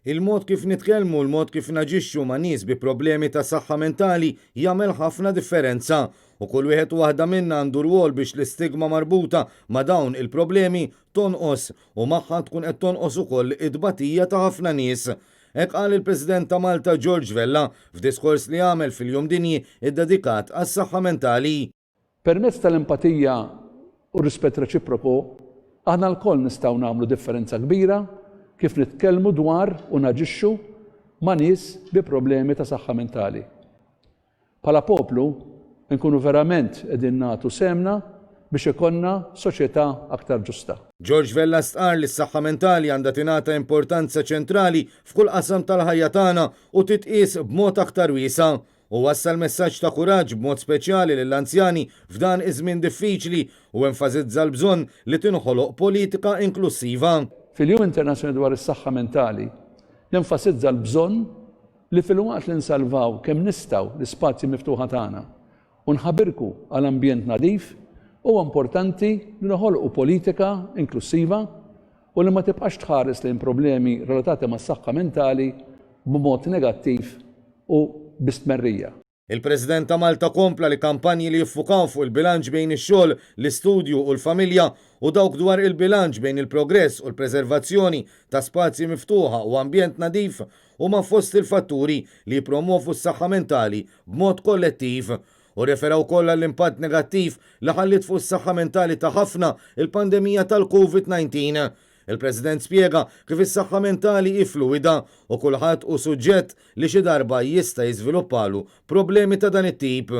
Il-mod kif nitkellmu u l-mod kif naġixxu ma' nies bi problemi ta' saħħa mentali jagħmel ħafna differenza u kull wieħed u waħda minna għandu rwol biex l-istigma marbuta ma' dawn il-problemi tonqos u magħha tkun qed tonqos ukoll it-tbatija ta' ħafna nies. Hekk qal il-President ta' Malta George Vella f'diskors li għamel fil-Jum Dinji ddedikat għas-saħħa mentali. Permezz tal-empatija u r-rispett reċiproku, aħna lkoll nistgħu nagħmlu differenza kbira kif nitkellmu dwar u naġixxu ma' nies bi problemi ta' saħħa mentali. Bħala poplu, inkunu verament qegħdin nagħtu sehemna biex ikollna soċjetà aktar ġusta. George Vella stqarr li s-saħħa mentali għandha tingħata importanza ċentrali f'kull qasam tal-ħajja tagħna u titqies b'mod aktar wiesa'. Hu wassal messaġġ ta' kuraġġ b'mod speċjali lill-anzjani f'dan iż-żmien diffiċli u enfasizza l-bżonn li tinħoloq politika inklussiva. Fil-Jum Internazzjonali dwar is-Saħħa Mentali, nenfasizza l-bżonn li filwaqt li nsalvaw kemm nistgħu l-ispazji miftuħa tagħna u nħabirku għal ambjent nadif, huwa importanti li noħolqu politika inklussiva u li ma tibqax tħares lejn problemi relatati mas-saħħa mentali b'mod negattiv u bi stmerrija. Il-President ta' Malta kompla li kampanji li jiffukaw fuq il-bilanċ bejn ix-xogħol, l-istudju u l-familja u dawk dwar il-bilanċ bejn il-progress u l-preservazzjoni ta' spazji miftuħa u ambjent nadif huma fost il-fatturi li jippromwovu s-saħħa mentali b'mod kollettiv. Hu rrefera wkoll għall-impatt negattiv li ħalliet fuq is-saħħa mentali ta' ħafna il-pandemija tal-Covid 19. Il-President spjega kif is-saħħa mentali hi fluwida u kulħadd hu suġġett li xi darba jista' jiżviluppalu problemi ta' dan it-tip.